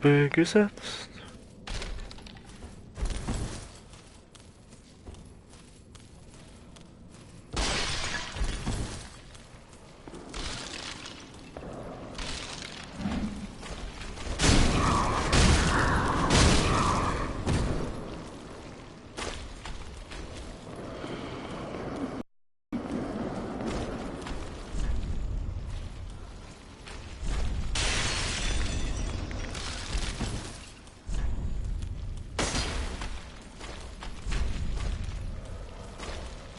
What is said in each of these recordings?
habe gesetzt.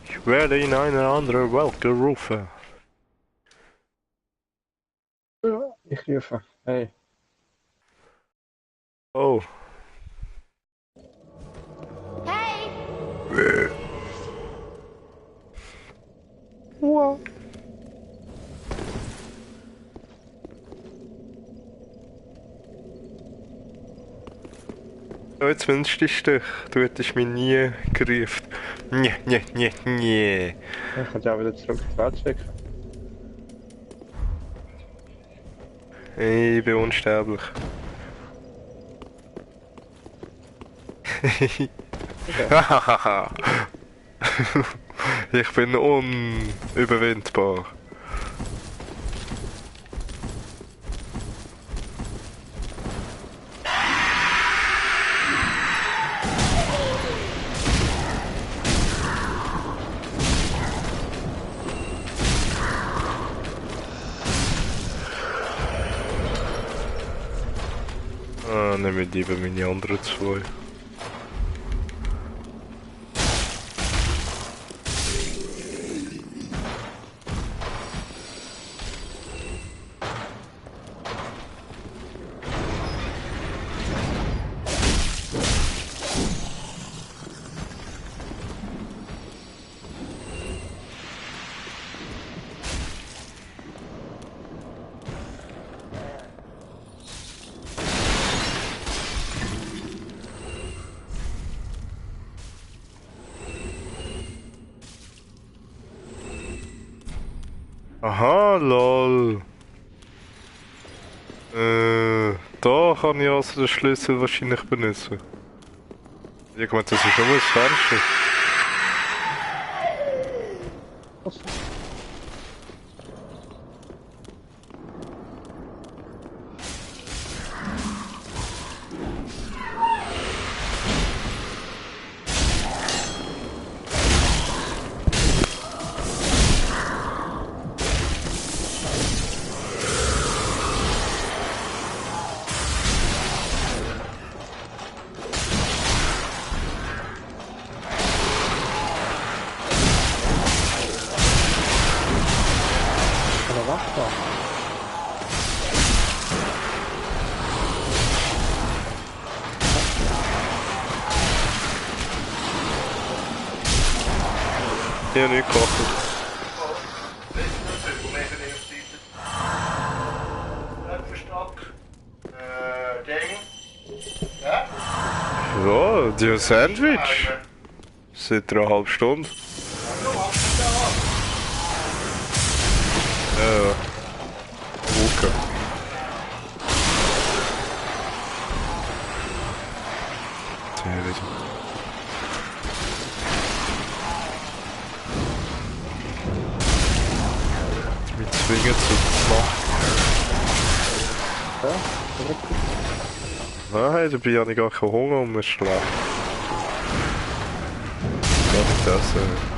Ich werde in eine andere Welt gerufen. Ja, ich rufe. Hey. Oh. Hey! Wow. Ja, jetzt wünschst du dich, du hättest mich nie gerufen. Nee. Ich kann dich auch wieder zurück ins Welt schicken. Ich bin unsterblich. Okay. Ich bin unüberwindbar. Ah, nehmen wir lieber meine anderen zwei. Aha, lol. Da kann ich also den Schlüssel wahrscheinlich benutzen. Ich meine, das ist nur ein Fenster. Was? Oder was da? Ich habe nicht gekocht. Ja, die Sandwich. Seit einer halben Stunde. Ja. Wuka. Der wieder. Mich zwingen zu machen. Ja, zurück. Nein, dabei habe ich gar keinen Hunger und mir schlecht. Gar nicht essen.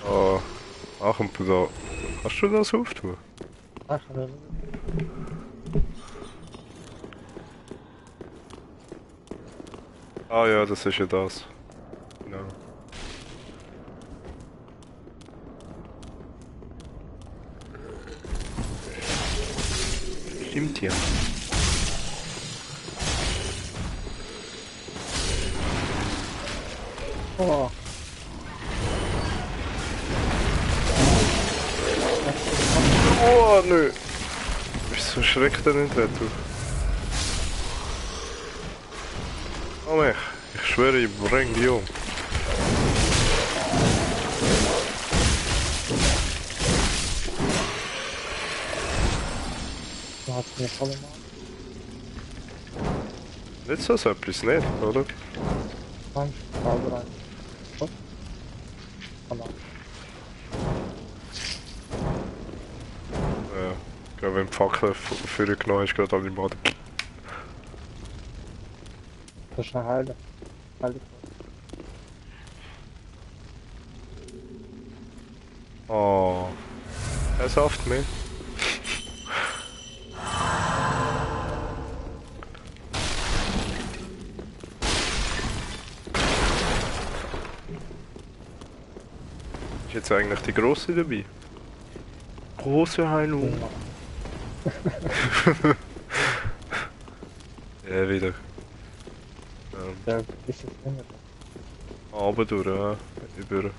Oh, ach, und da. Kannst du das auftun? Ach, Ah ja, das ist ja das. Genau. Stimmt ja. oh. Oh, nö. Wieso schreckt er nicht weg, du? Oh mich. Ich schwöre, ich bring die um. Du hast mir voll gemacht. Nicht so etwas, nicht, oder? Nein, Farbe rein. Was? Kann man. Ja. Ich glaube, wenn die Fackel für genommen ist, gerade alle Maden. Das ist eine Heile. Heile. Oh. Er saft mehr. Ist jetzt eigentlich die grosse dabei? Große Heilung. Ja, wieder. Der ist es nicht. Aber durch, ja. Über.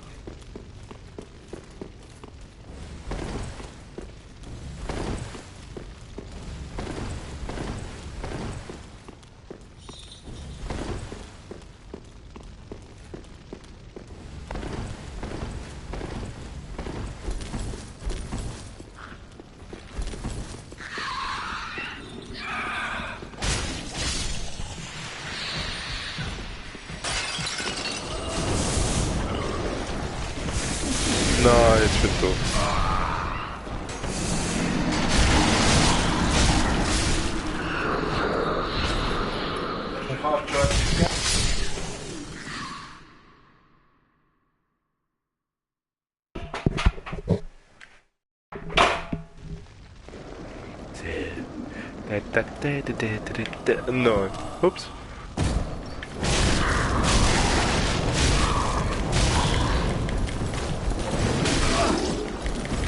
Nein, jetzt bin ich tot. Nein. Ups.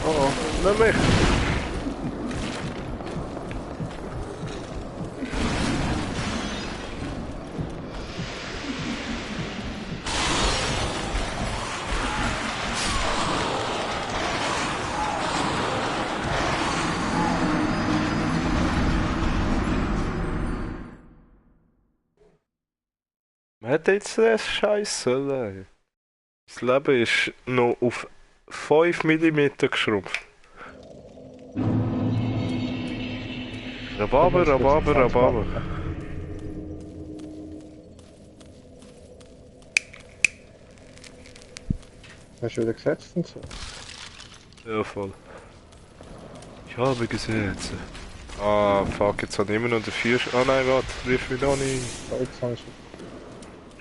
Oh, nicht mich. Man hat jetzt das Scheiße. Das Leben ist noch auf 5 mm geschrumpft. Rhabarber, Rhabarber, Rhabarber. Hast du wieder gesetzt und so? Ja, voll. Ich habe Gesetze. Ah, fuck, jetzt hat immer noch der 4. Ah nein, warte, rief mich noch nicht. So, jetzt habe ich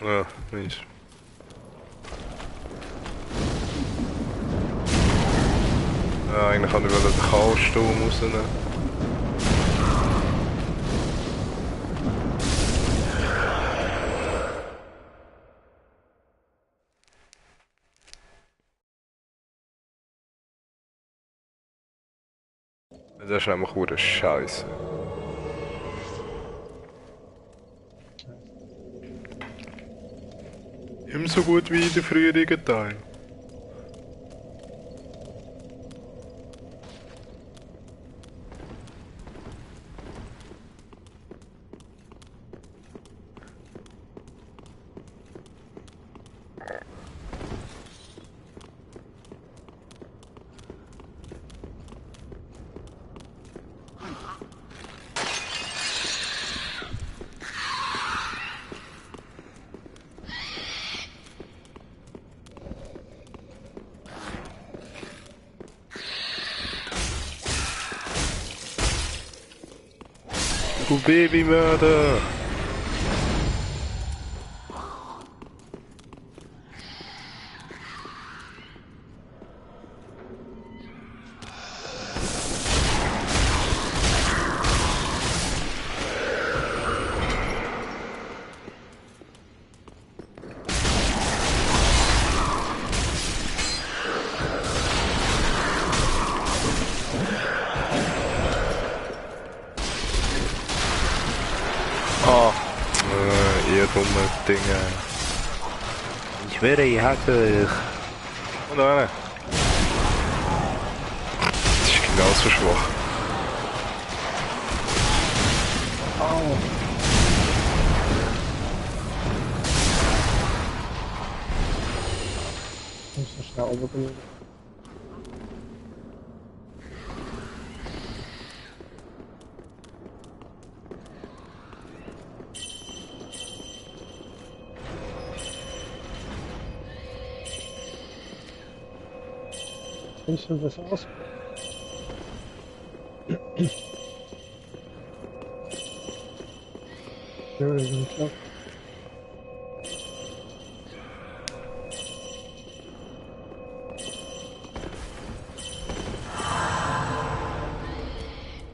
Ja, mies. Ja, eigentlich kann ich den Chaos-Sturm rausnehmen. Das ist nämlich pure Scheiße. Immer so gut wie in den früheren Teilen. Du Babymörder! Ah, ihr dumme Dinge. Ich werde, ich hacke dich. Und einer. Das ist genauso schwach. Au! Ja, oben genug. Findest du das aus? Ja, das ist nicht klar.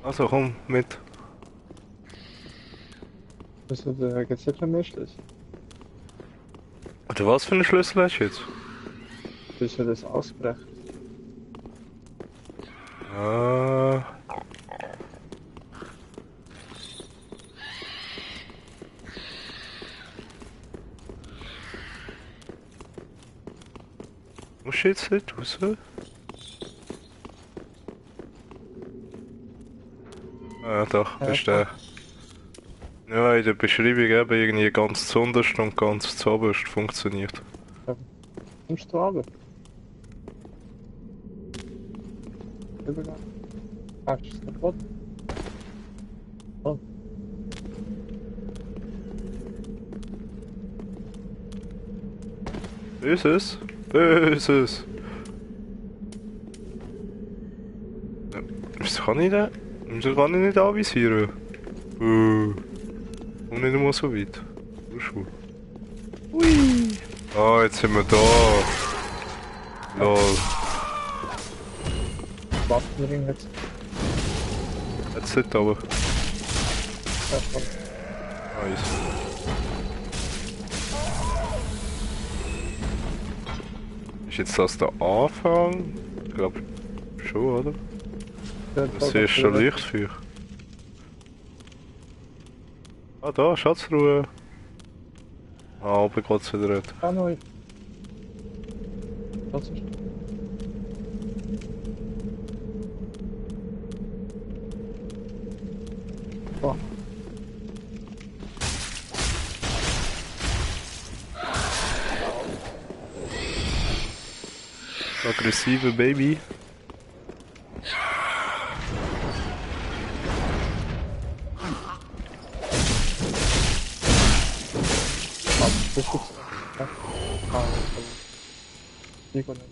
Also komm, mit. Bist du der Gezettel möchtest? Oder was für einen Schlüssel hast du jetzt? Bis du das ausbrechen. Ah. Musst du jetzt nicht raus? Ah, doch, das ist der. Ja, in der Beschreibung eben irgendwie ganz zuunterst und ganz zuoberst funktioniert. Kommst du runter? Übergang. Ah, ist das kaputt? Oh, Böses? Böses! Ja, wieso kann ich den? Wieso kann ich nicht anvisieren? Komm nicht mal so weit. Du schon. Ui! Ah, jetzt sind wir da. Lol. Waffenring jetzt. Jetzt nicht aber. Ja, voll. Nice. Ist jetzt das der Anfang? Ich glaube schon, oder? Ja, Das ist schon Lichtfeuer. Ah, da, Schatzruhe. Ah, oben geht's wieder nicht. Ah, neu. Das ist. Oh, Aggressive Baby. das ist jetzt. Ja. Ah, Nico nicht.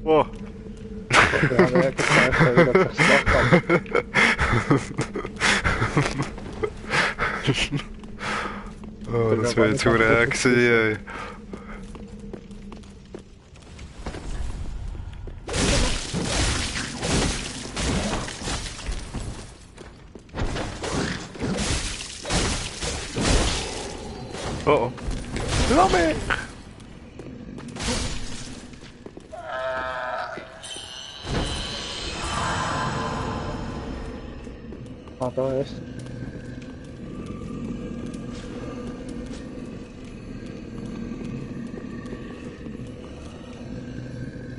Oh. Wir haben ja gezeigt, dass wir das geschafft haben. Oh, das wäre zu real gewesen, ey. Oh. Lass mich! Ah, da ist.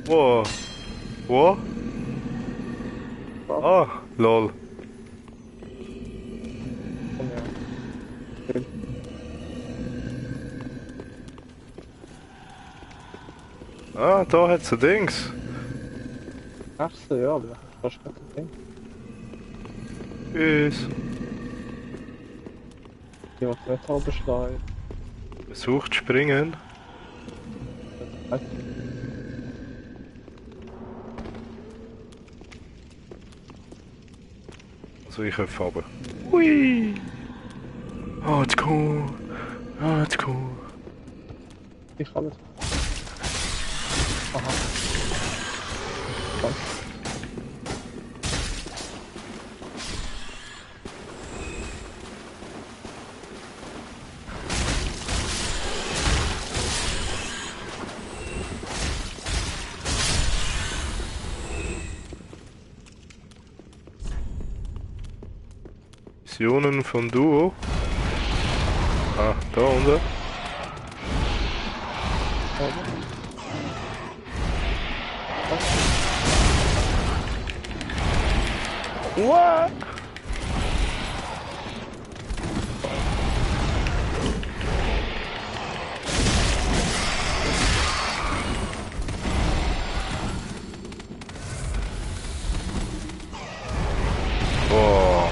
Wow. Wo? Oh, Ah, lol. komm her. Bild. Ah, da hat's ein Dings. Ach so, ja, aber das ist fast kein Ding. Tschüss. Ich will nicht halber schlagen. Versucht springen. Also ich hoffe aber. Hui! Ah, it's cool. Ah, it's cool. Ich kann nicht. Aha. Komm. Missionen von Duo. Ah, da unten. What? Oh,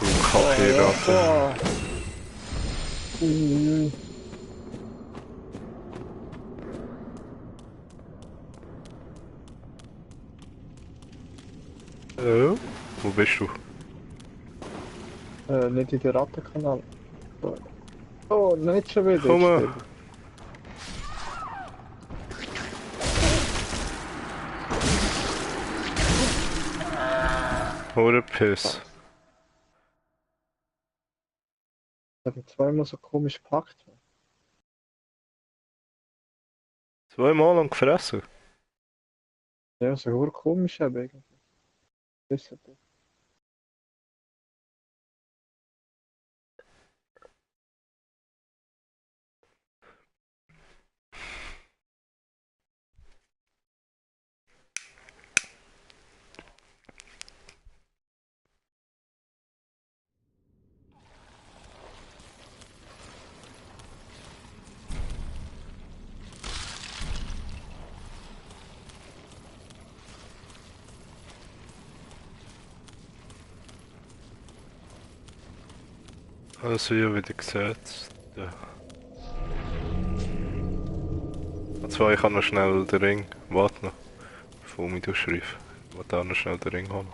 du Kaffeeratte. Hallo? Wo bist du? Nicht in der Rattenkanal. Oh, nicht schon wieder. Komm mal. Jetzt stirb Hure Piss. ich. Ich habe zweimal so komisch gepackt. Zweimal lang gefressen. Ja, so hure komisch eben irgendwie. Wisst ihr? Also ja, wieder gesetzt. Ja. Also ich habe noch schnell den Ring. Warte noch. Bevor mich durchschreibe. Ich will auch noch schnell den Ring haben.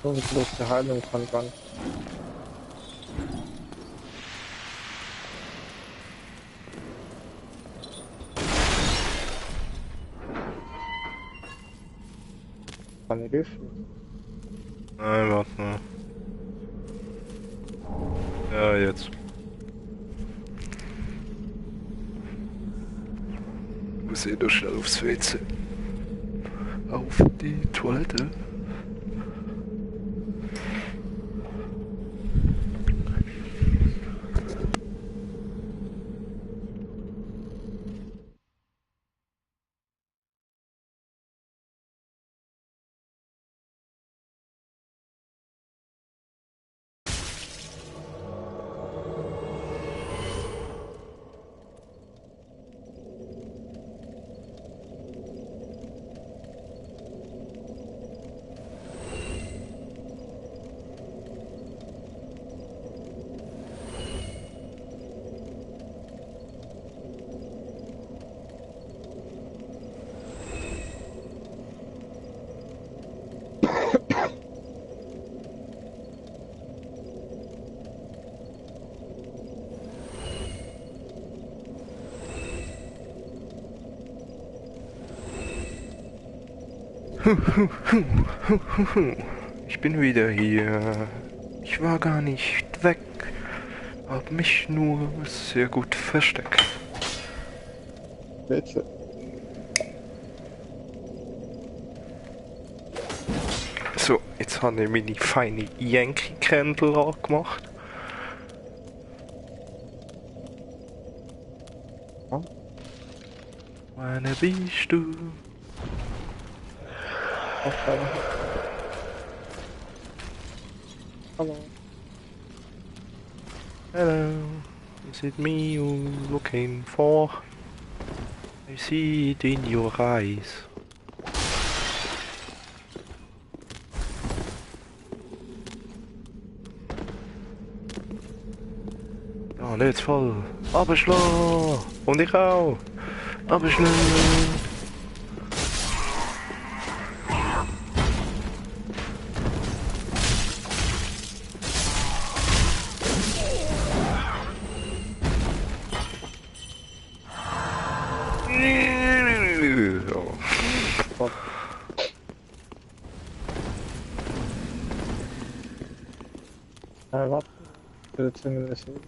So eine große Heilung kann ich gar nicht. Kann ich öffnen. Nein, warte noch. Ja, jetzt. Ich muss eh noch schnell aufs WC. Auf die Toilette. Ich bin wieder hier. Ich war gar nicht weg. Hab mich nur sehr gut versteckt. Bitte. So, jetzt habe ich meine feine Yankee Candle angemacht. Ja. Meine bist du? Okay. Hallo. Hello, is it me you're looking for? I see it in your eyes. Ja, jetzt voll. Abschlag! Und ich auch! Abschlag! Oh. Warte. Ich will jetzt irgendwie sehen.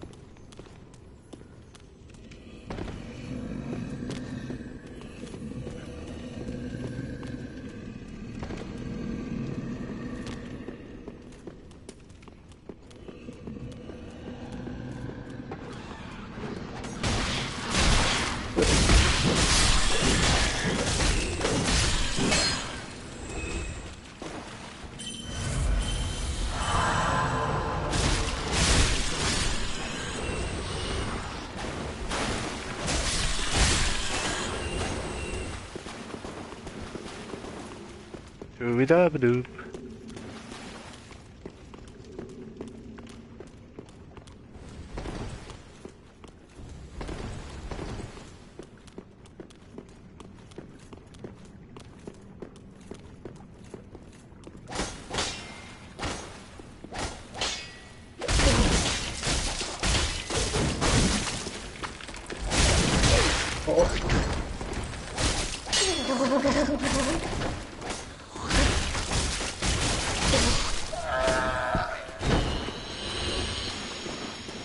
Scooby-Dooby-Doo.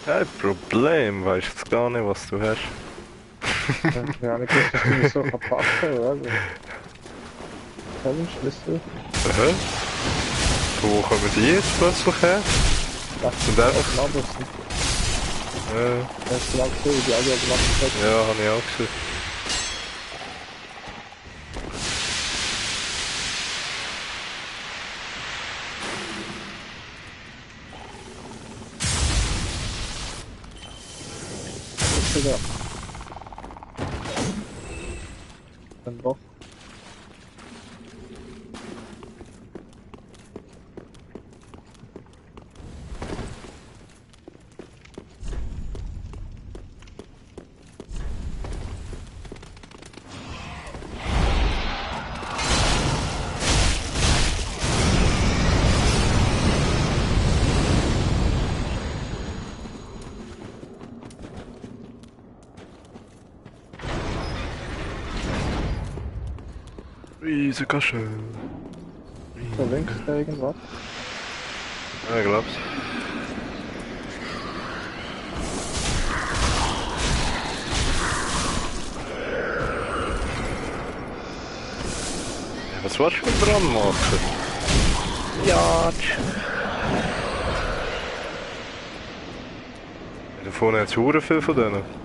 Kein Problem, weißt jetzt gar nicht, was du hast. Ja, nicht gewusst, dass du mich so packen oder? Schlüssel. Aha. Wo kommen die jetzt plötzlich her? Das Und ist einfach... auch ein Ja, Das ist genau gesehen, wie die alle gemacht haben. ja, habe ich auch gesehen. Sogar. Dann doch. Riesige Kasche. Da links ist da irgendwas. Ja, ich glaub's. Ja, was willst du mit dran machen? Ja, da vorne hat es verdammt viel von denen.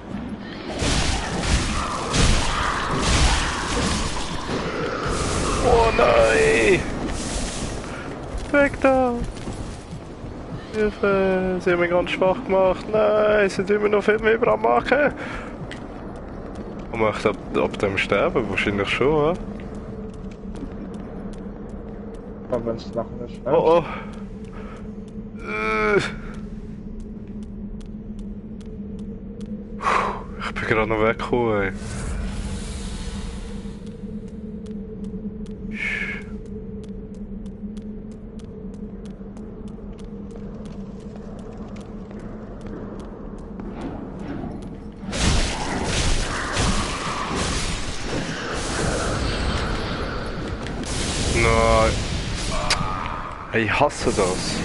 Oh nein! Weg da! Hilfe! Sie haben mich ganz schwach gemacht. Nein, sie sind immer noch viel mehr dran machen. Und möchte ab dem sterben? Wahrscheinlich schon, ja? Aber wenn es nachher nicht schnell Oh oh! Ich bin gerade noch weggekommen, ey. Nein. Hey, ich hasse das.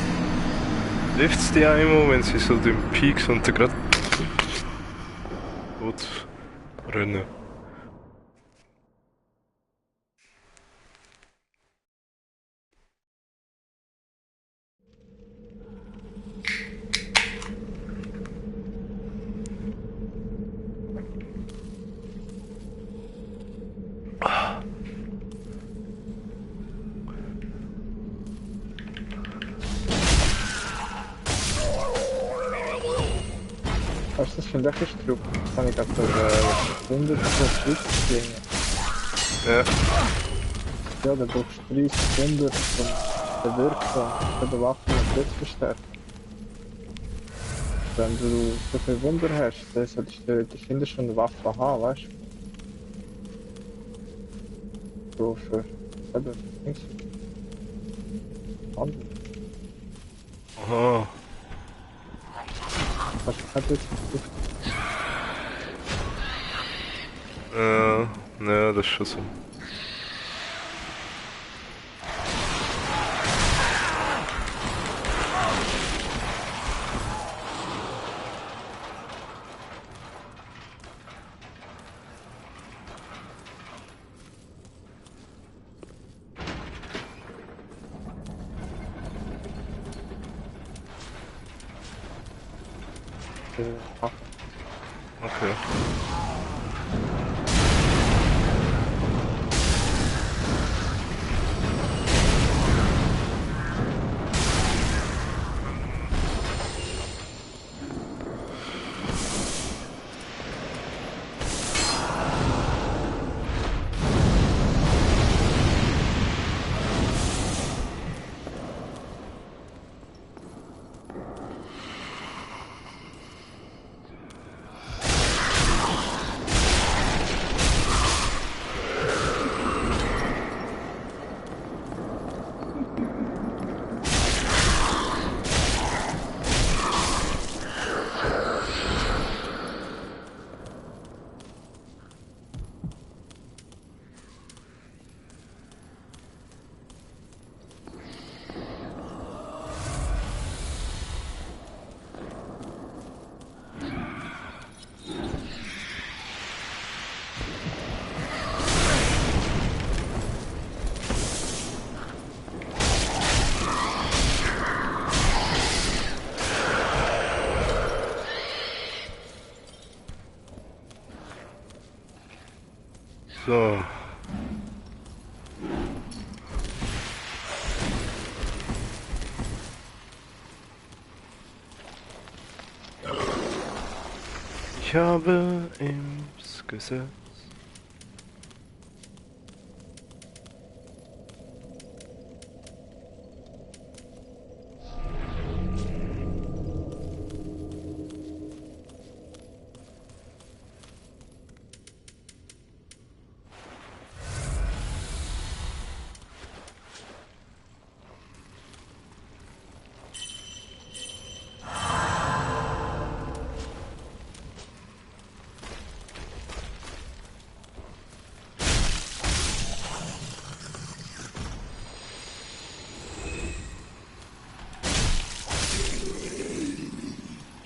Trifft's die einmal, wenn sie so den Peaks und dann gerade gut rennen. Was ist das für ein Weckerstrupp? Kann ich auf der 100 Schritt gehen? Ja. Ja, der brauchst 30 100 von der Wirkung von der Waffe und Blitzverstärkung. Wenn du so viel Wunder hast, dann solltest du findest schon eine Waffe haben, weißt du? So für selber nichts. Andere. Aha. Was hat jetzt Ja, das ist schon so. Okay. So. Ich habe ins Gesetz.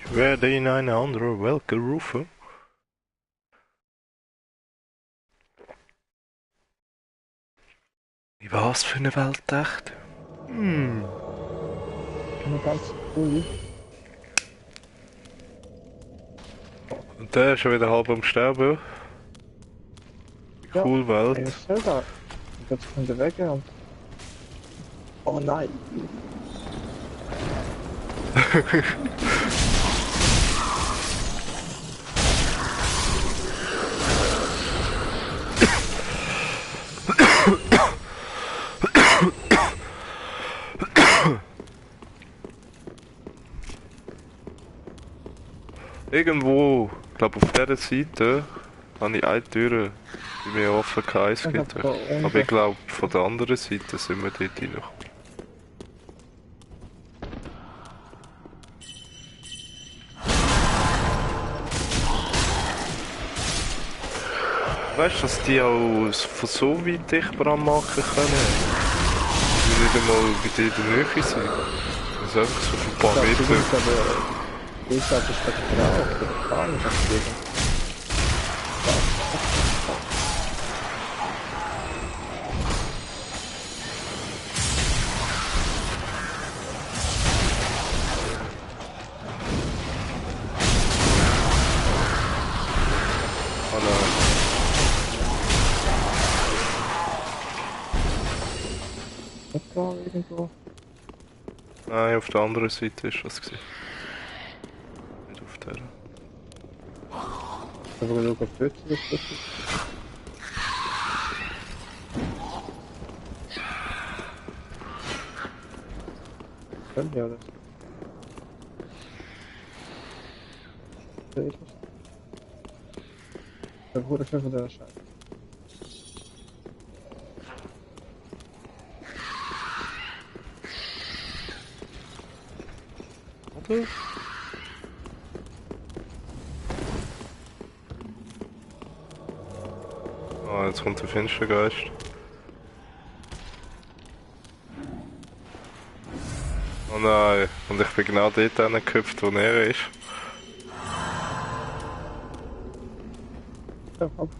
Ich werde in eine andere Welt gerufen. Wie war's für eine Welt, echt? Eine ganz coole. Und der ist schon wieder halb am Sterben. Ja, Cool Welt. eigentlich selber. Und jetzt kommt er weg und... Oh nein! Irgendwo, ich glaube auf dieser Seite, habe ich eine Tür, die mir offen geheiß Ich gibt. hab da unten- Aber ich glaube, von der anderen Seite sind wir dort noch. Weißt du, dass die auch von so weit dich Brand machen können? Die nicht einmal bei dir in der Nähe sind. Das ist einfach so ein paar Das Meter. ist aber... Ich glaube, das ist der Frau. Gar nicht abgegeben. Oh nein. Nicht da irgendwo. Nein, auf der anderen Seite ist was gewesen. Nicht auf der. Aber wir schauen, ob dort das ist. Können ja das. Sehe ich nicht. Der Bruder von der Scheiße. Oder? Ah, jetzt kommt der Finstergeist. Oh nein, und ich bin genau dort hingehüpft, wo er ist. Ja, abkommen.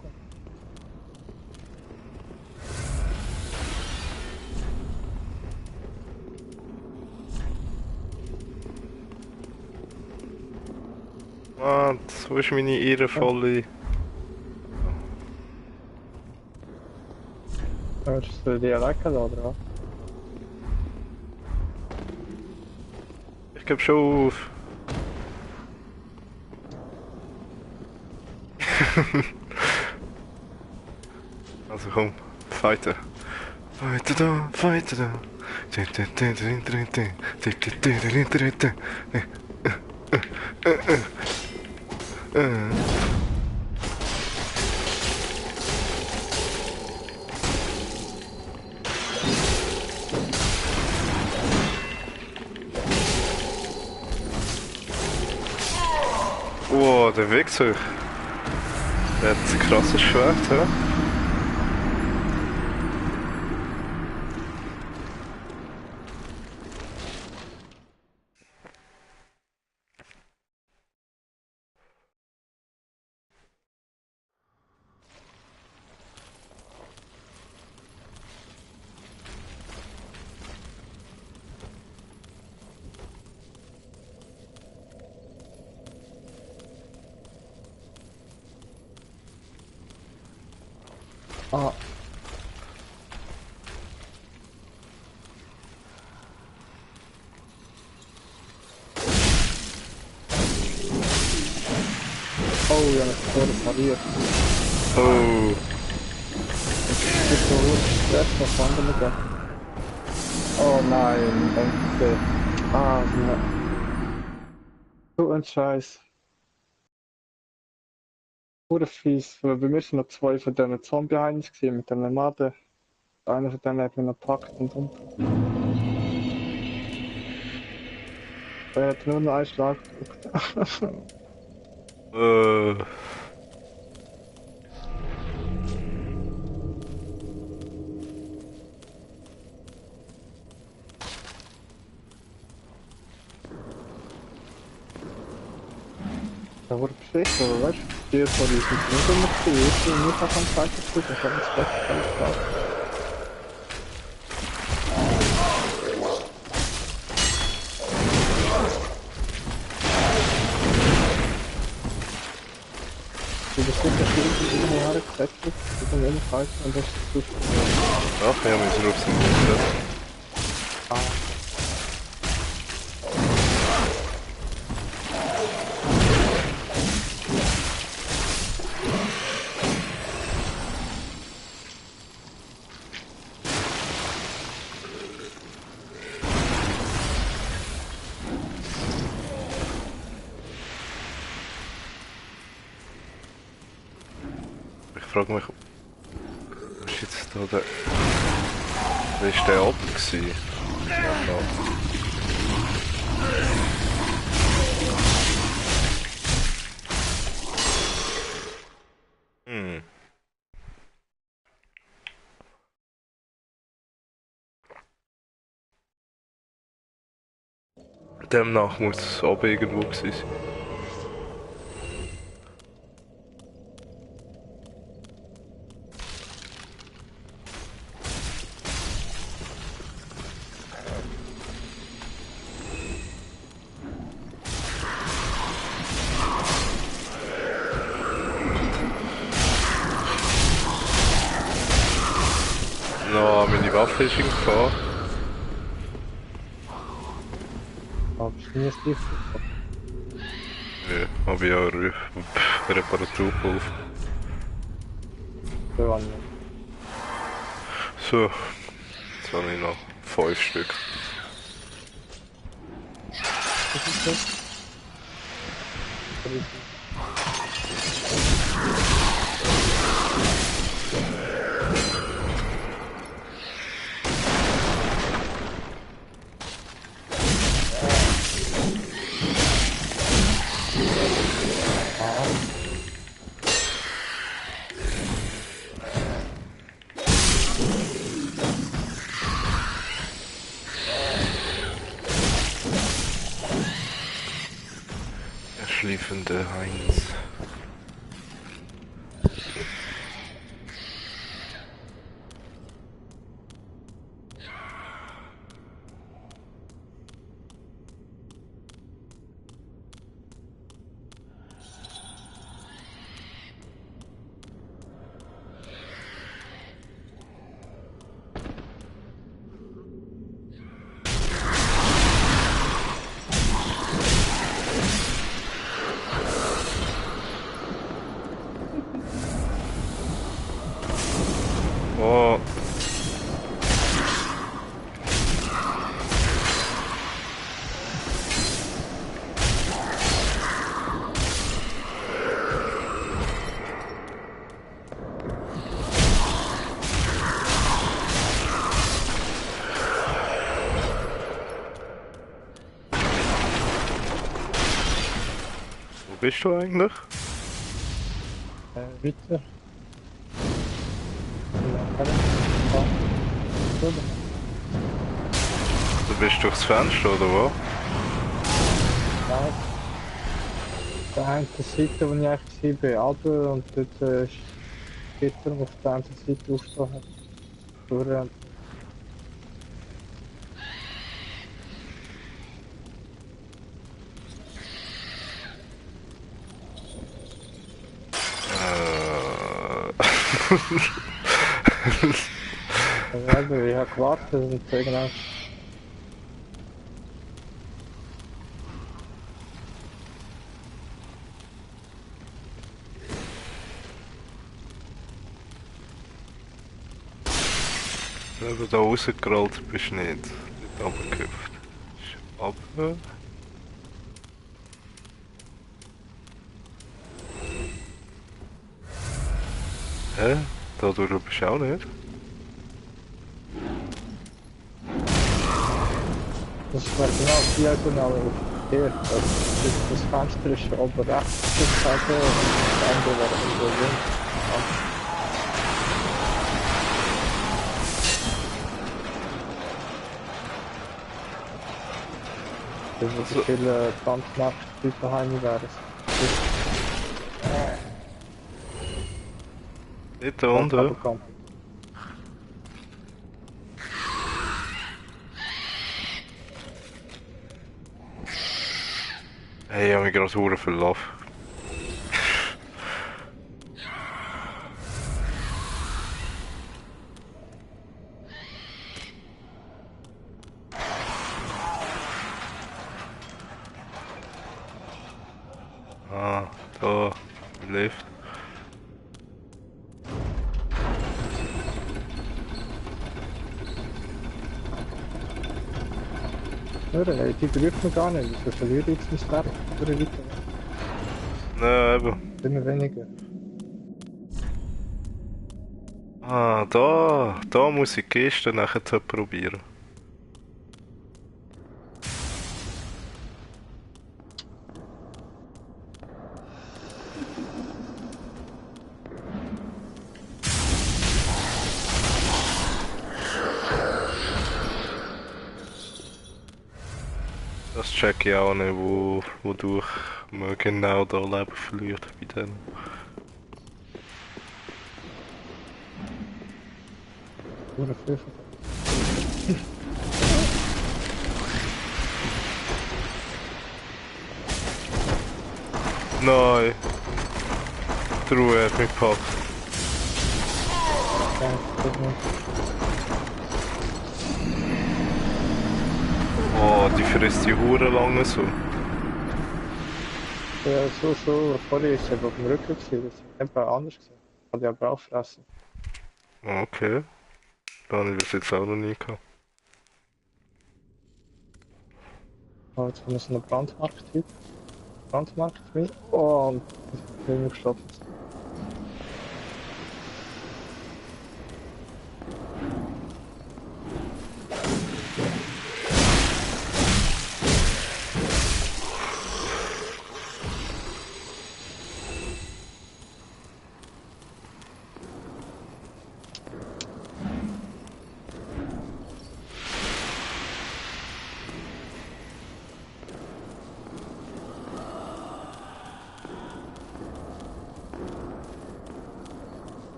Mann, wo ist meine ehrenvolle... Möchtest du die alleine oder was? Ich geb schon auf. Also komm, fighten. Fighten da, fighten da. Oh, der Wichser. Der hat ein krasses Schwert, ja? Ah, oh, ja, das wurde pariert. Oh, Ich bin so hoch Stress auf andere gehen. Oh nein, danke. Ah, ja. So ein Scheiß. Wurde fies, weil wir müssen noch zwei von diesen Zombie-Heinis gesehen mit den Maden. Einer von denen hat mich noch gepackt und. Er hat nur noch einen Schlag gedrückt. äh, Da wurde beschissen, aber weißt du, die von uns sind nicht immer gesehen. Ich bin nicht auf am Zeichen gedrückt, ich hab mir das Beste alles gemacht. Du bist sicher viel irgendwo hergesetzt, du kommst immer falsch und das ist gut. ach ja, wir sind auf dem Boden. Ah, Ich frage mich, was ist jetzt da der... Wie ist der oben gewesen? Ja, hm. Demnach muss es oben irgendwo gewesen sein. No, meine Waffe ist in Gefahr. aber ich bin jetzt nicht. Ja, habe ich auch Reparatur geholfen. So an. So, jetzt habe ich noch 5 Stück. Was ist das? Der schliefende Heinz. Oh, wo bist du eigentlich? Weiter. Ja, so, Du bist durchs Fenster, oder wo? ja. Der eine Seite, wo ich eigentlich bin, runter und dort ist Gitter auf der anderen Seite aufstehen. Durch. Äh, Ja, eben, ich habe gewartet und genau. Wenn du da rausgerollt bist, nicht. Nicht runtergehüpft. Ist runter. Hä? Da durch bist du auch nicht? Das war genau diagonal auf hier. Das Fenster ist oben rechts sozusagen und das andere war irgendwo links. Ja. Wo die Also, viele Brandmarktleute daheim wären. nicht da Das unten. Kabelkampf. Hey, ich hab mich gerade verdammt verlaufen. Ah, da. Lift. Ja, ey, die berührt man gar nicht. Wieso verliere ich jetzt mein Leben? Oder weiter? Nein, eben. Immer weniger. Ah, da. Da muss ich die Kiste nachher probieren. Das check ich auch nicht, wodurch man genau da Leben verliert bei denen. Oder viel von Nein, die Ruhe hat mich gepackt. denen. Oh, die frisst die Hure lange so. Ja, so. Vorher ist er auf dem Rücken gewesen. Das ist eben anders gewesen. Hat ja aber auch fressen. Okay, da habe ich das jetzt auch noch nie gehabt. Aber jetzt kommt so ein Brandmarkt-Typ. Brandmarkt mit. Oh, und ich bin gestoppt.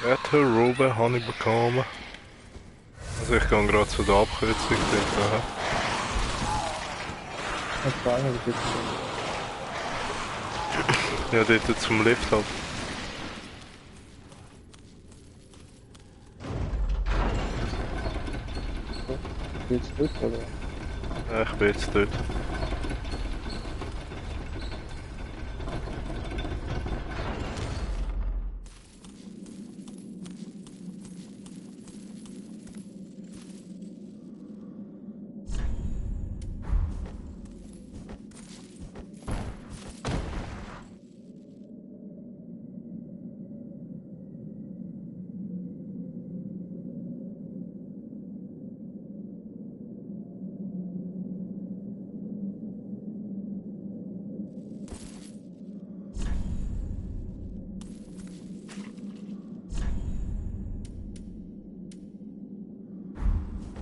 Wetterrobe habe ich bekommen. Also ich gehe gerade zu der Abkürzung dort. Und vor allem, wie geht's Ja, dort zum Lift halt. dir? Geht's gut, oder? Ja, ich bin jetzt dort.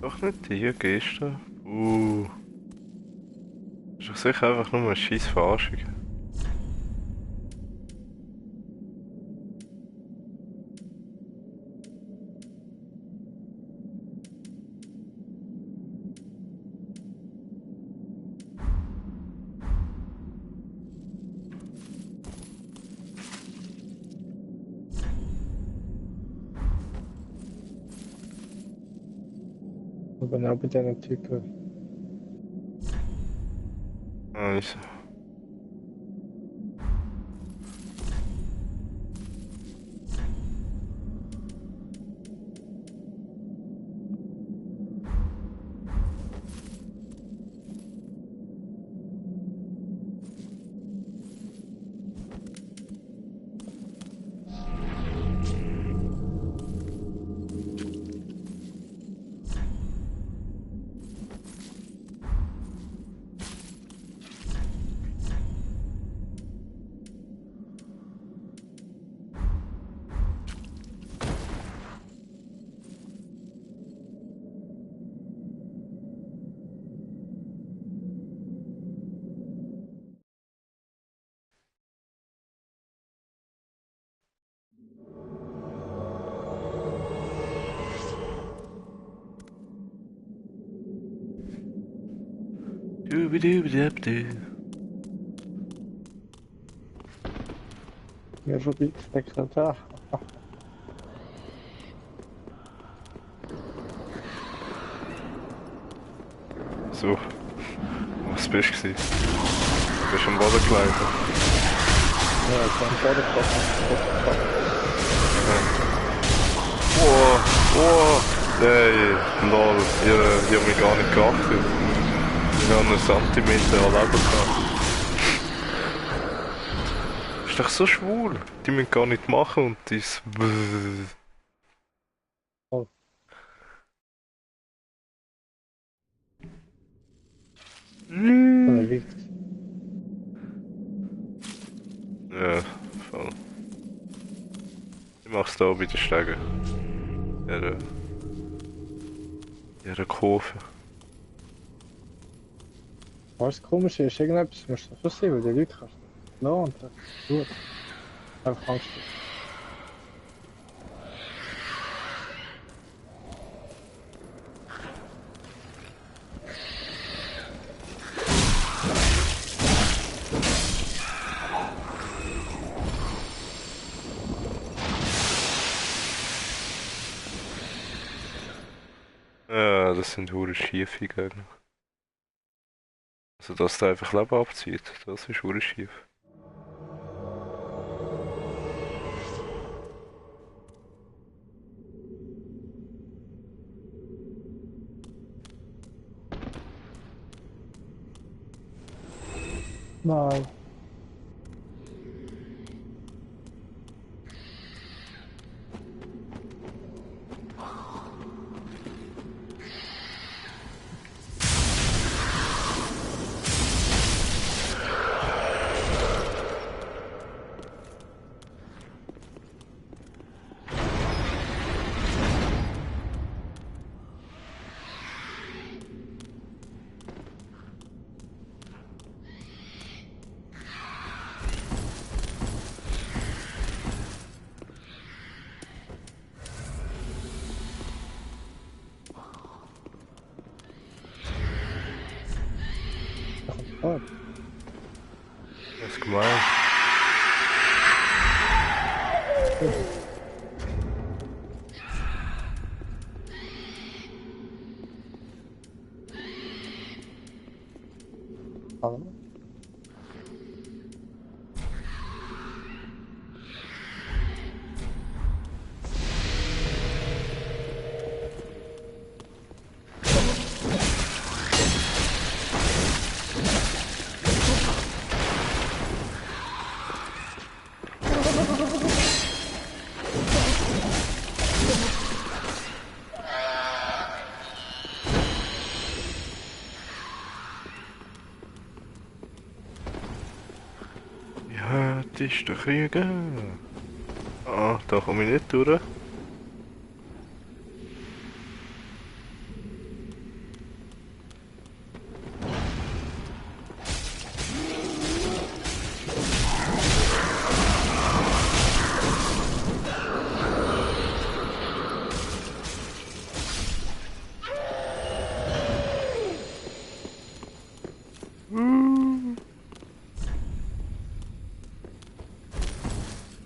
Doch nicht hier, gehst du? Das ist doch sicher einfach nur eine scheiß Verarschung. Aber genau bei diesen Typen. Also. Dubidubidabdu. Mir vorbei gesteckt. Ah, So, was bist du? Gewesen? Bist du am Boden gelegen? ja, ich bin Boden getroffen. Hey, lol, ich hab mich gar nicht geachtet. Ich habe einen Zentimeter an Leben gehabt. Ist doch so schwul. Die müssen gar nicht machen und das. Oh. Wie Ja, voll. Ich mach's da bei den Stegen. Ja, der Kurve. was komisch ist, irgendetwas muss da schon sein, weil die Leute kannst du nicht lassen und das ist gut. Einfach Angst. Ja, das sind hure schiefe Gegner. Also, dass der einfach Leben abzieht, das ist hure schief. Nein. Oh, Das ist gemein. hallo. Ja, das ist der Krieger. Ah, da komme ich nicht durch.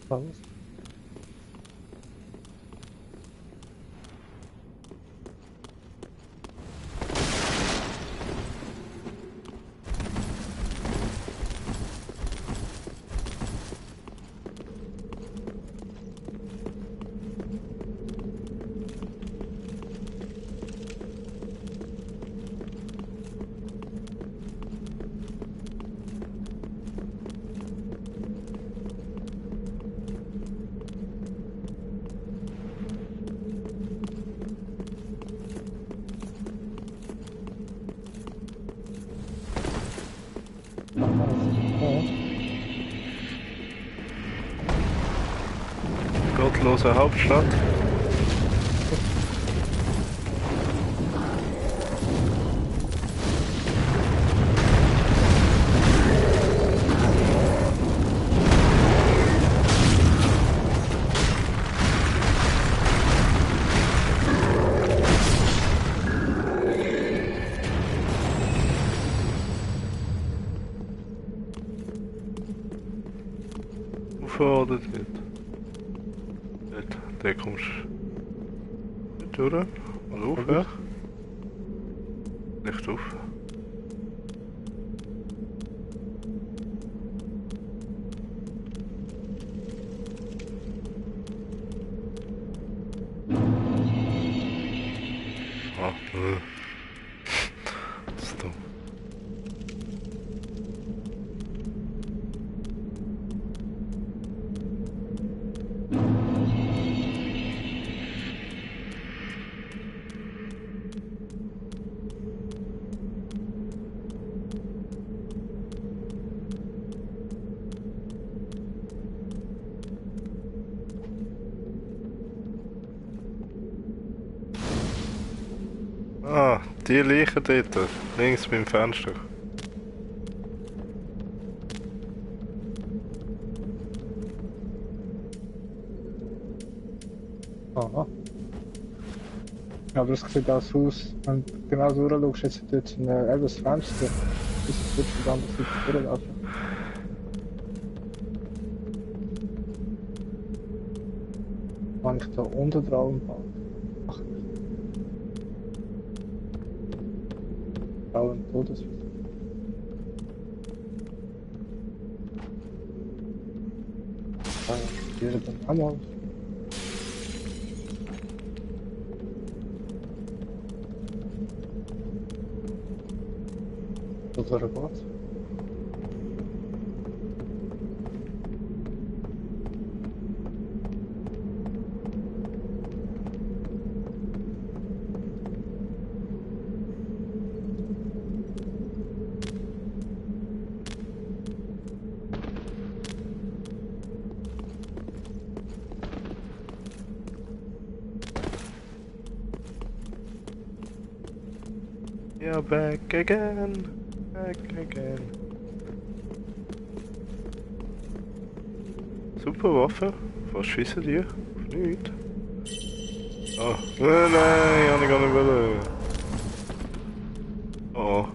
Was? Gottlose Hauptstadt. Ufer oder dort? Dort, der kommst du nicht durch? Oder auf, ja? Nicht auf. Ah, das ist dumm. Ah, die Leiche dort, links beim Fenster. Aha. Aber es sieht auch so aus, wenn du genau durchschaust, jetzt dort so eben das Fenster, bis es wird von der anderen Seite durchlaufen. Wenn ich da unten drauf baue. Ach, baue einen Todesweg. Hier dann einmal. Oder was? Yeah, back again. Back again. Super Waffe. Was schießen die? Auf nichts. Ah, nein, ich habe gar nicht wollen. Oh.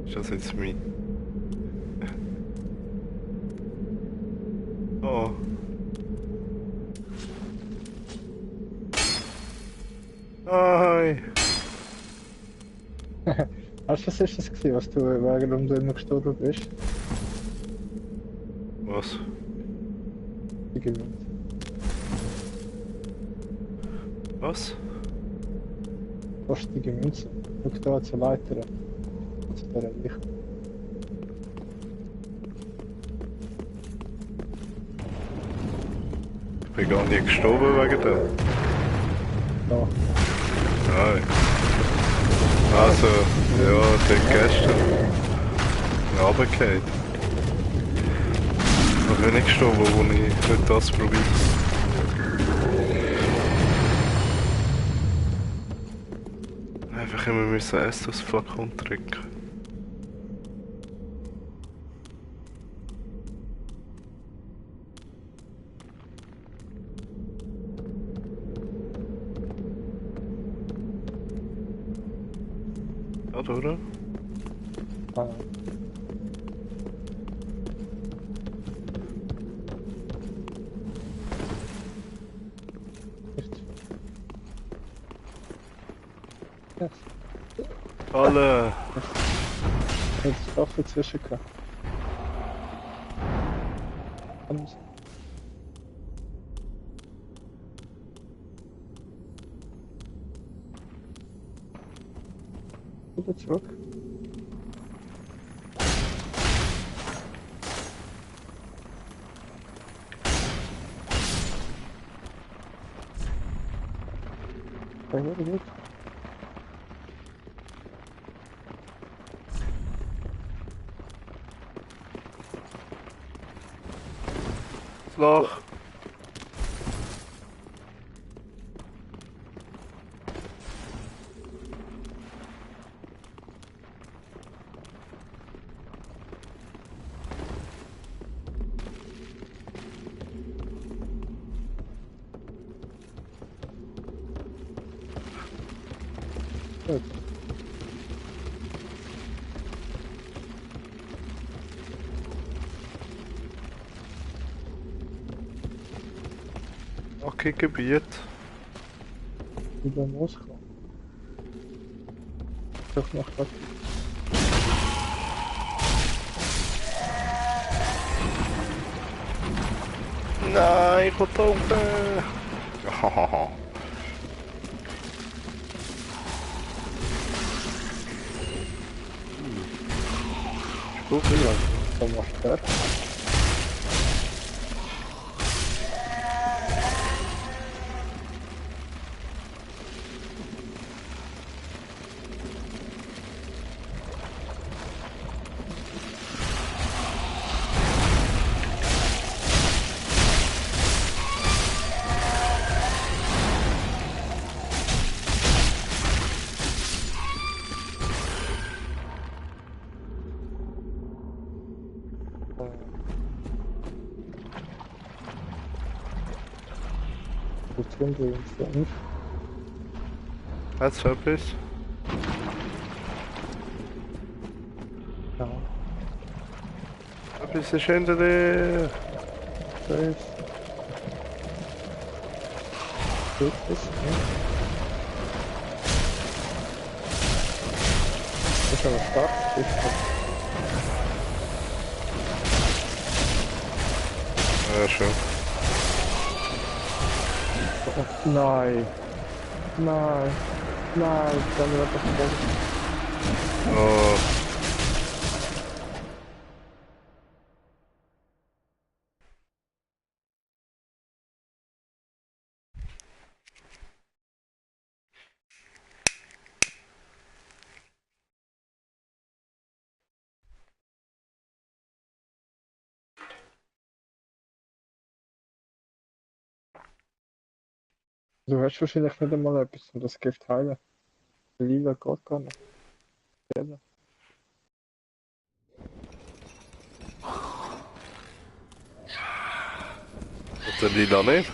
Ist das jetzt mein... Oh. Nein. Weißt du, was ist das gewesen, was du warum du immer gestorben bist? Was? Die Gemüse. Was? Kostige Münze. Schau da zur Leiter. Zu dieser Licht. Ich bin gar nicht gestorben wegen dem. Da. Nein. Also, ja, den gestern. Runtergefallen. Ich bin nicht gestorben, wo ich nicht das probiert habe. Einfach immer müssen Estus Flakon trinken. Ja, oder? Ah. Alle! Jetzt doch dazwischen gehabt. Und wieder zurück. Sehr gut, gut. Loch! Gut. Okay, Gebiet. Wieder Moskau. Doch noch was. Nein, ich will da oben! Hahaha. Gut, ja. So macht er. Gut, 5. Jetzt etwas. Ja, Etwas ist hinter dir! 12. Gut ist, ne? Das ist aber stark. Ja, schon. Oh, nein. Nein. Nein, dann wird das voll. Oh. Du hast wahrscheinlich nicht einmal etwas, um das Gift heilen. Lila geht gar nicht. Ja. Und der Lila nicht?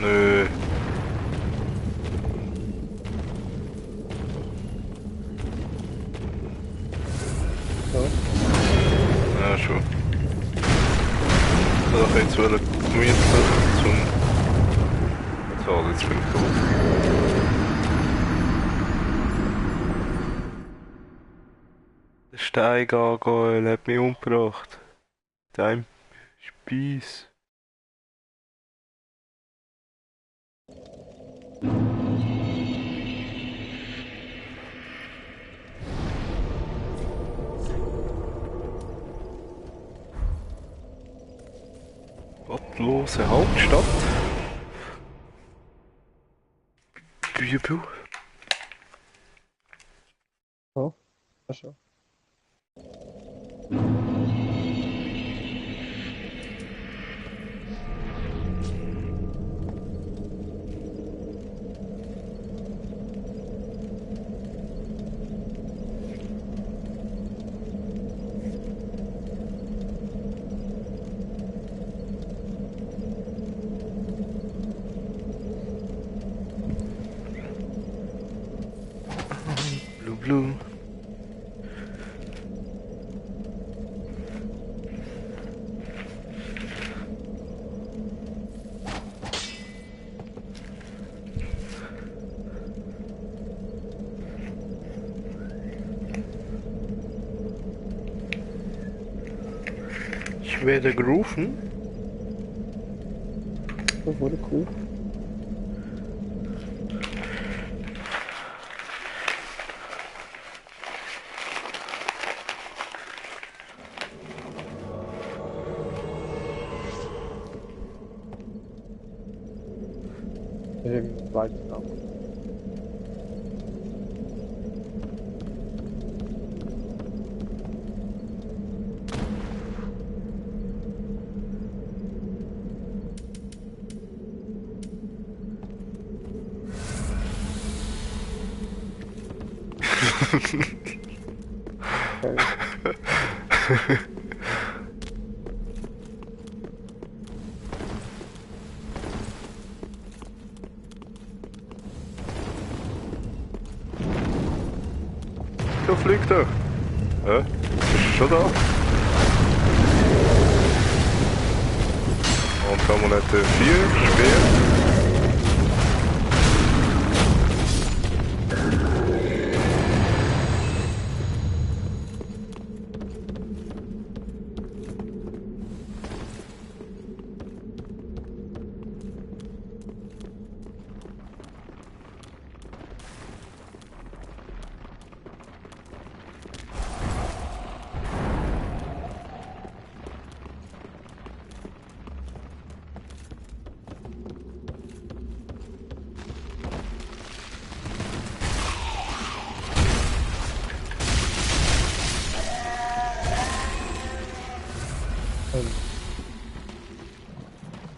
Nö. So. Ja, schon. Da jetzt wieder gemütlich zum... So, jetzt bin ich tot. Der Steingargoyle hat mich umgebracht. deinem Spieß. Gottlose Hauptstadt. Bübel. So, ja schon. Blue Blue. Ich werde gerufen. Das wurde cool. Weiter ab. Okay. Da fliegt er. Hä? Ist schon da? Und Ammonette 4, Speer.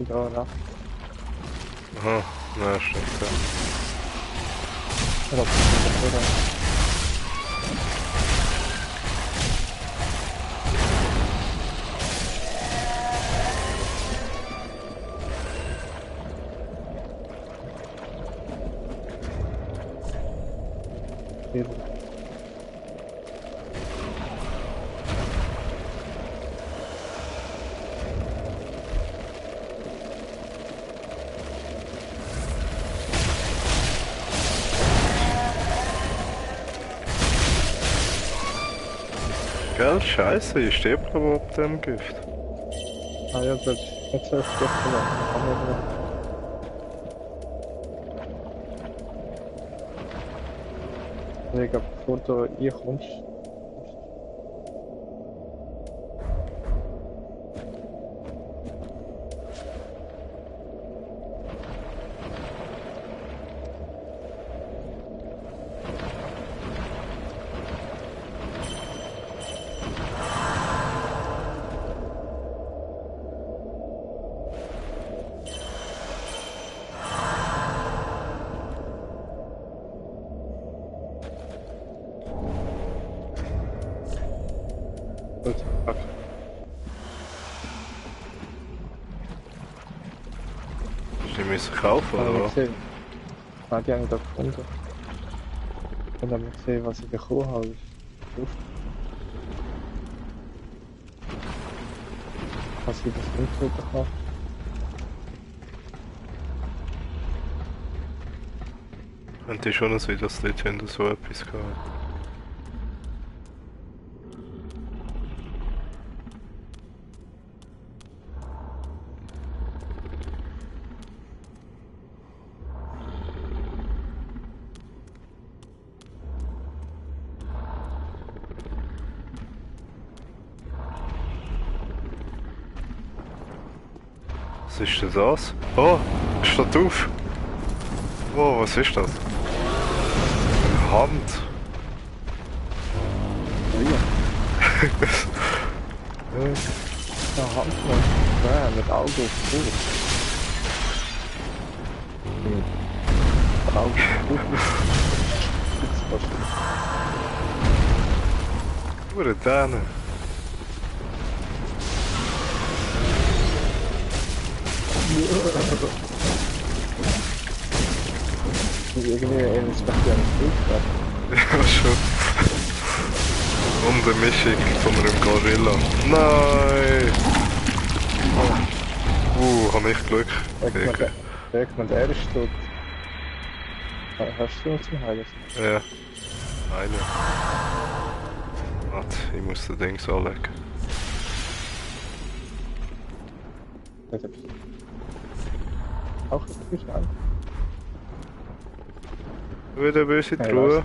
Da, nach. Aha, na stimmt, ja. Oder, Gell, scheiße, ich sterbe aber ab dem Gift. Ah ja, das jetzt ist es Digga, bevor du hier kommst. Gut, fuck. Die müssen kaufen, Haben wir oder? gesehen. Nein, die haben wir da gefunden. Und dann haben wir gesehen, was ich bekommen habe. Uff. Was ich das nicht wirklich mache. Könnte schon sein, dass die Legende so etwas gehabt. Was ist denn das? Oh, es steht auf. Oh, was ist das? Eine Hand. Oh ja. Ja, Handmann. Ja, mit Auge auf dem Fuß. Auge auf dem Fuß. Jetzt fast. Wo denn denn? Irgendwie ein spezieller Flugplatz. Ja, schon. Und eine Mischung von einem Gorilla. Nein! Hab ich Glück. Okay. Sag mal, der ist tot. Hast du noch zum Heilen? Ja. Eine. Warte, ich muss das Ding so anlegen. Auch ein schnell. Wieder böse Hey, Truhe.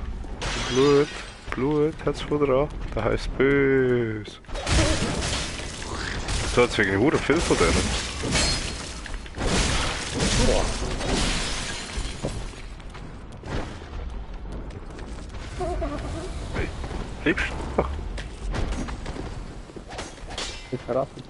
Blut hat's von dran. Das heisst böse. Da hat's wirklich hure viel von denen. Boah. Hey, bleibst du? Ich verrate dich.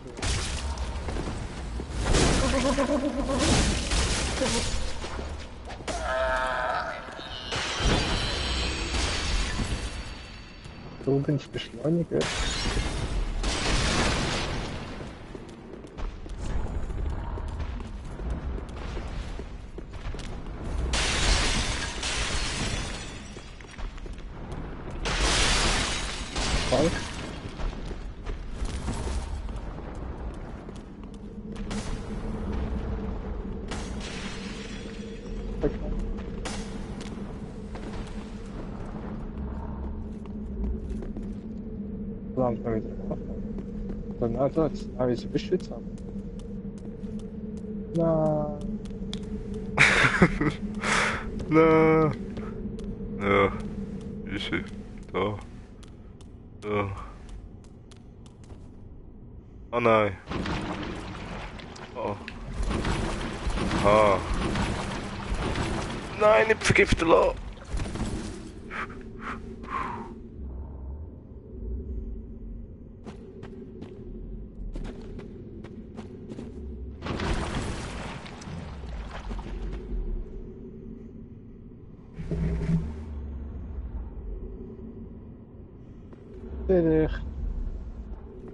Du bist Beschleuniger. Falsch. Okay. Dann wir wieder auf. Dann dort. Aber wieso bist du jetzt ab? Nein. Nein. Ja. Easy. Da. Da. Oh nein. Oh. Aha. Nein, nicht vergiften lassen. Terug.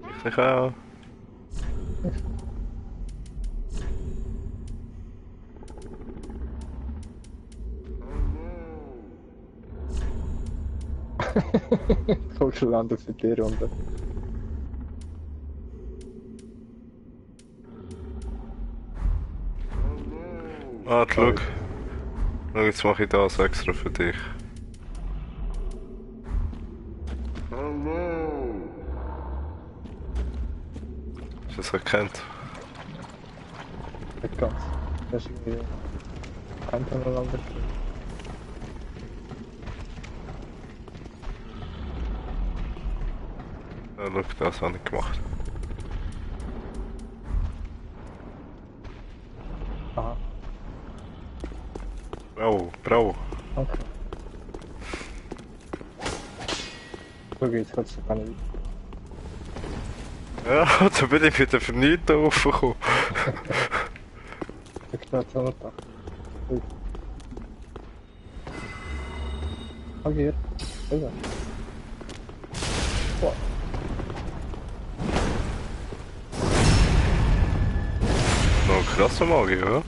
Ich zeg auch. Social landen für die Runde. Ah, schau. Schau, jetzt mache ich das extra für dich. Hast du das erkannt? Nicht ganz. Das ist irgendwie hintereinander. Ja, schau, das habe ich gemacht. Aha, Bravo. okay. So geht's, hat's gar nicht. Ja, da bin ich wieder für nichts aufgekommen. Ich bin jetzt auch noch da. Okay, hier. Also. Boah. Noch ein krasser Magie, oder?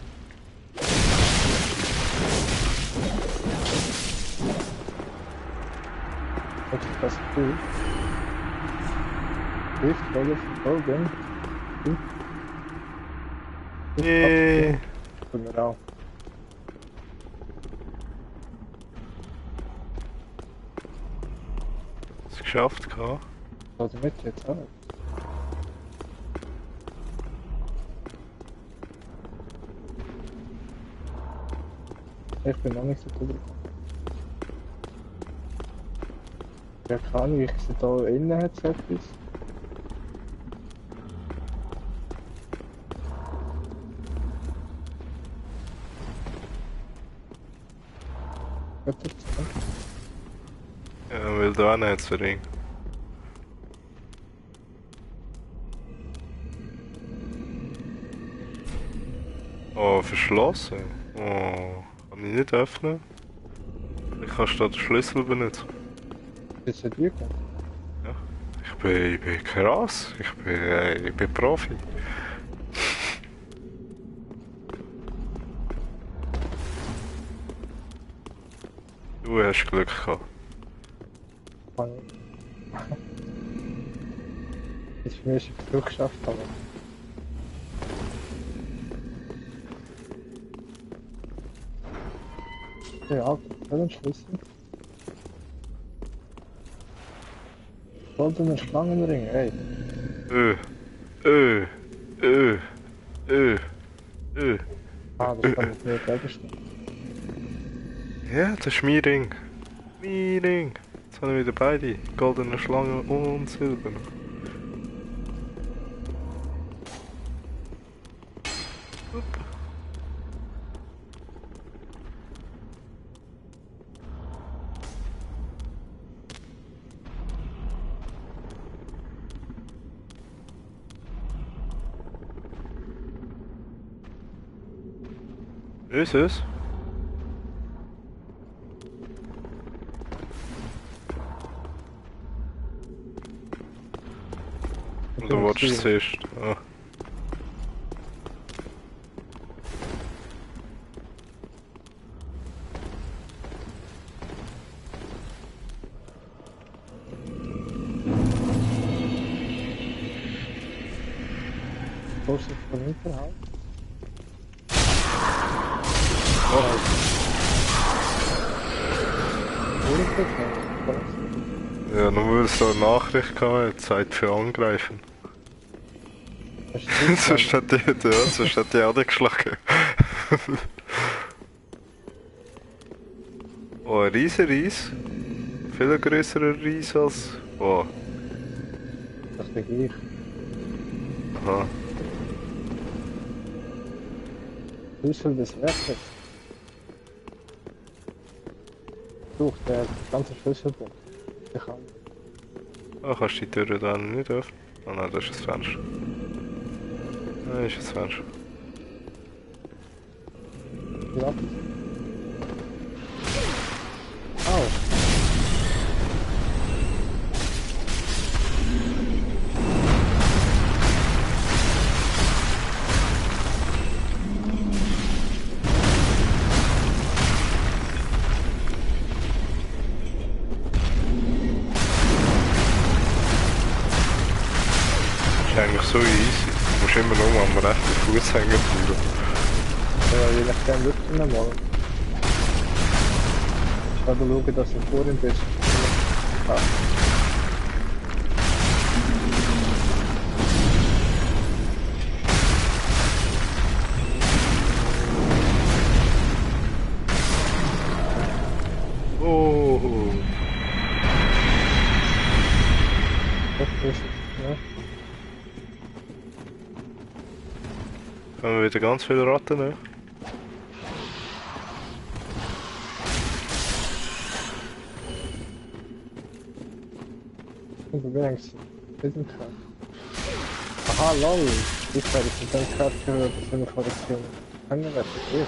Das ist fast cool. Hilft, weil es Logan. Nee. Genau. Es geschafft, gehabt. Also mit jetzt auch. Ich bin noch nicht so gut. Ja, keine Ahnung, ich sehe da innen hat es etwas. Gut, jetzt, ne? Ja, weil da nicht so Ring. Oh, verschlossen. Oh, kann ich nicht öffnen? Ich kann statt den Schlüssel benutzen. Ist es dir gut? Ja. Ich bin krass. Ich bin Profi. Du hast Glück gehabt. Kann ich. Ist für mich ein Versuch geschafft, aber. Ja, welchen Schlüssel? Goldener Schlangenring, ey. Ö, ö, ö, ö, ö, Ah, das kann ich mir gegenstellen. Ja, das ist mein Ring. Mein Ring. Jetzt haben wir wieder beide. Goldene Schlange und Silber. Ist es? Ich Oder bin willst du es gesehen. zuerst? Ah. Wo ist das von Hinterhalt? Oh, Wo ist das? ja, nur weil es so eine Nachricht gehabt Zeit für Angreifen. Sonst hat die auch nicht geschlagen. Oh, ein riesen Reis. Viel größerer Reis als... Oh, Das ist der gleich. aha. Schlüssel des Werkes. Such, der ganze Schlüsselbund. Ich kann. Ah, kannst du die Tür dann nicht öffnen? Oh nein, das ist das Fenster. Nein, ist das Fenster. Ja. Au. Ist eigentlich so easy. Du musst immer nur am rechten Fuß hängen bleiben. Ja, je nachdem wirklich nicht mal. Ich werde schauen, dass du vor ihm bist. Ah. Oh, Das ist es, ja. haben wir wieder ganz viele Ratten, ne? Und du denkst, diesen Karte. Aha, lol. Ich werde es mit deinem Karte gehört, das sind wir vor der Tür. Kann ja was, okay.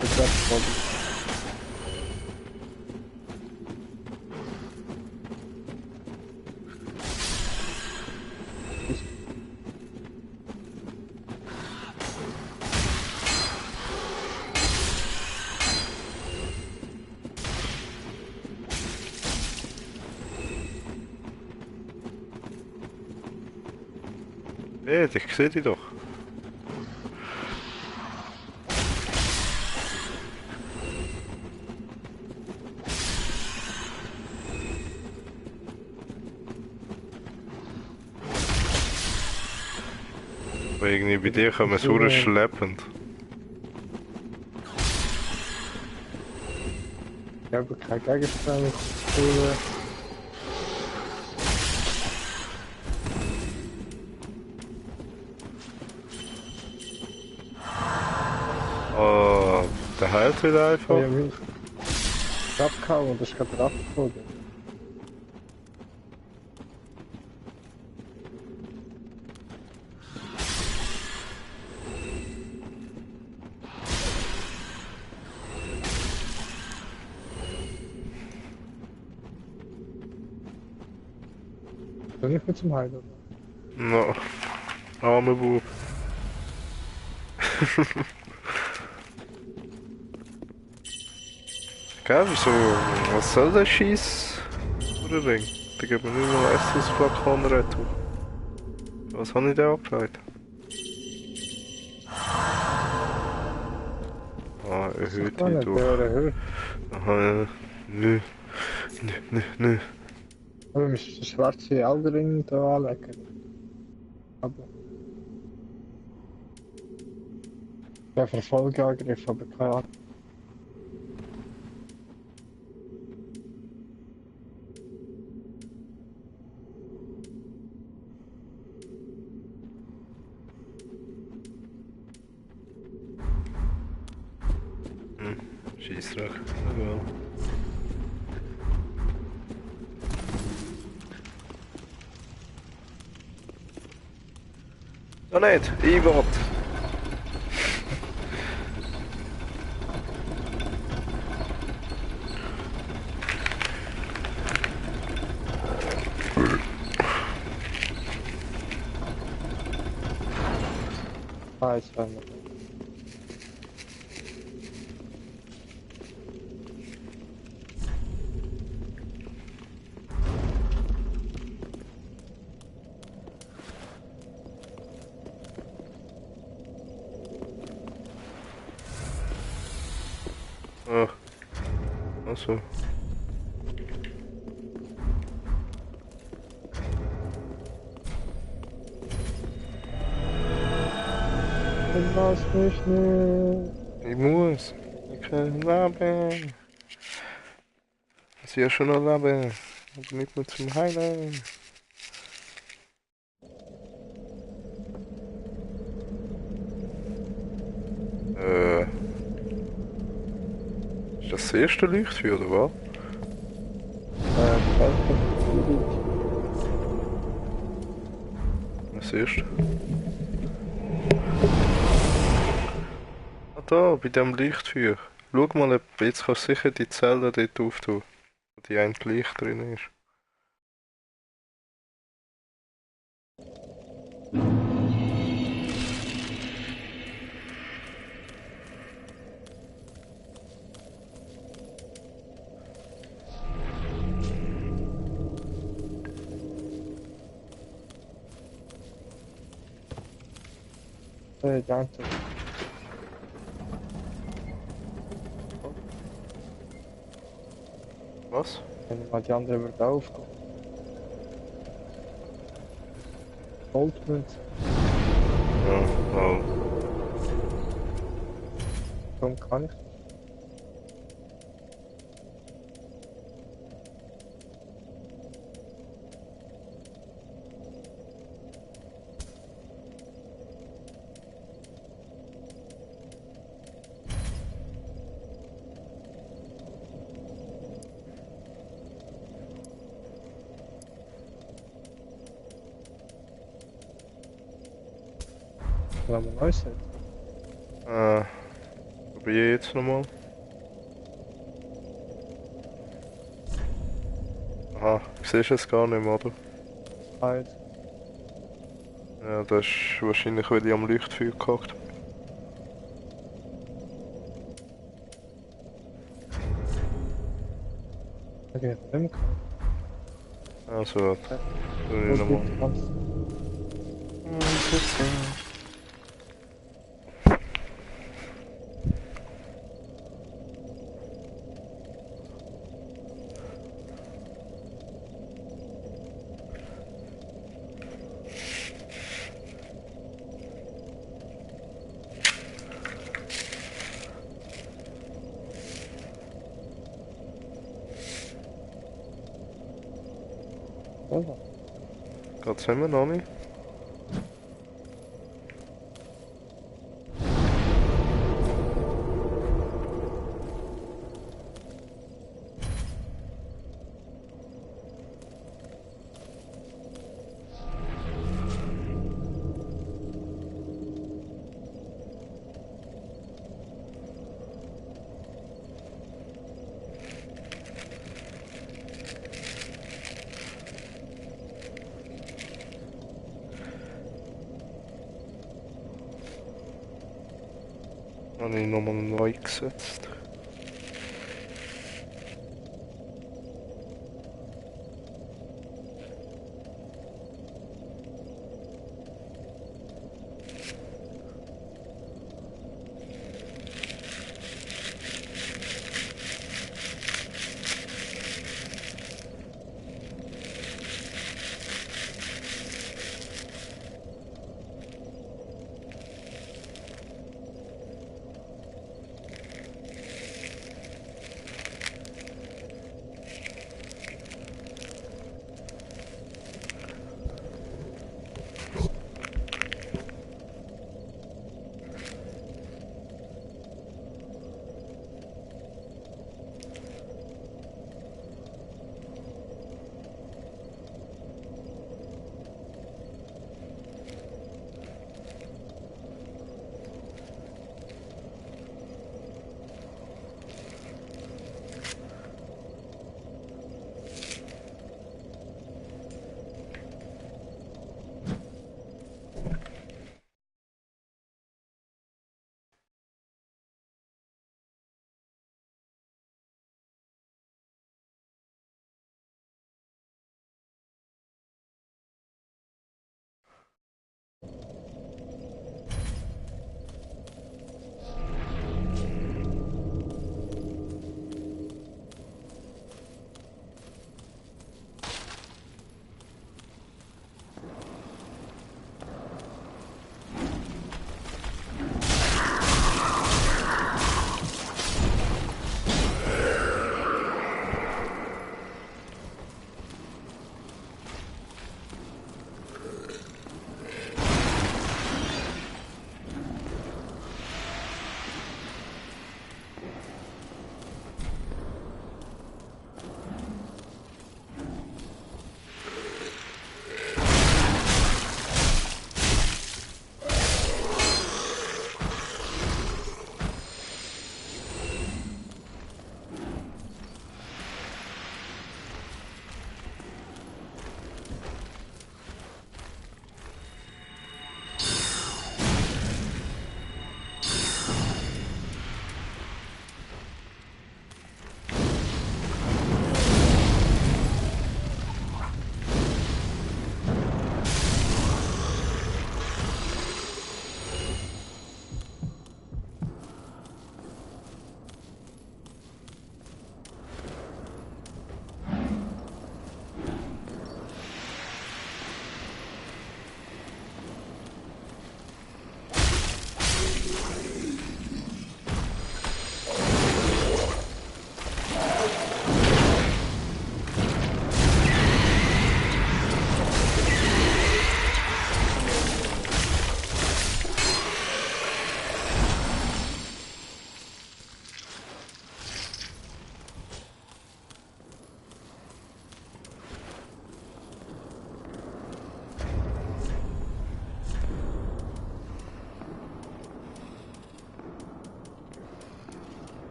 Das wird voll. Ich sehe die doch. Aber irgendwie bei dir kommen so schleppend. Ich habe kein Gegenstand. Cool. Oh, der heilt wieder einfach. Ja, Milch. abgehauen, das ist gerade abgeholt. Soll ich mit zum Heilen, oder? No. Armer Bub. Gell, wieso? Was soll der Scheiß? Oder Ding? Da gibt mir nicht mal erstes Flakon Retour. Was habe ich da abgeleitet? Ah, erhöht Gar die nicht, durch. der erhöht. Aha, ja. Nö. Nö. Aber wir müssen den schwarzen Eldring da anlegen. Aber. Der Verfolgeangriff, aber keine Ahnung. Scheissdreck. Ja. Ja nicht, ich will. Ah, jetzt werden wir. Ah, achso. Lass mich nicht. Ich muss. Ich kann leben. Ich sehe schon noch leben. Aber nicht mehr zum Heilen. Ist das erste Leuchtfeuer, oder was? Das erste. Ah, da, bei dem Leuchtfeuer. Schau mal, jetzt kannst du sicher die Zelle dort auftun, wo die ein Licht drin ist. Danke. Was? Wenn mal die andere wird aufkommen. Goldmünze. Ja, wow. Warum kann ich? Wenn man neu set. Probier jetzt nochmal. Aha, siehst du es gar nicht mehr, oder? Halt. Ja, das ist wahrscheinlich, weil ich am Leuchtfeuer gehackt habe. Okay, nicht mehr. Also, warte. Tu ich nochmal. Also. Geht's immer noch nicht? Habe ich nochmal neu gesetzt.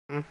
Hm.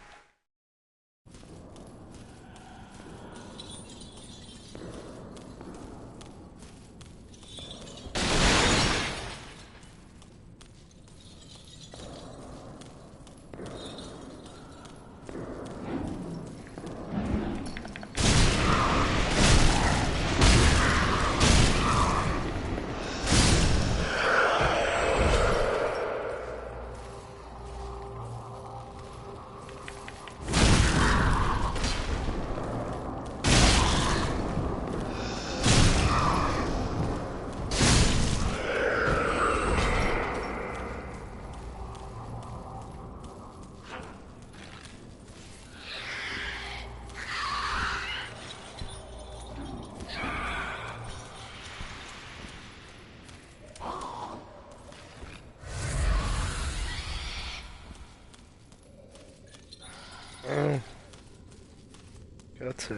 C.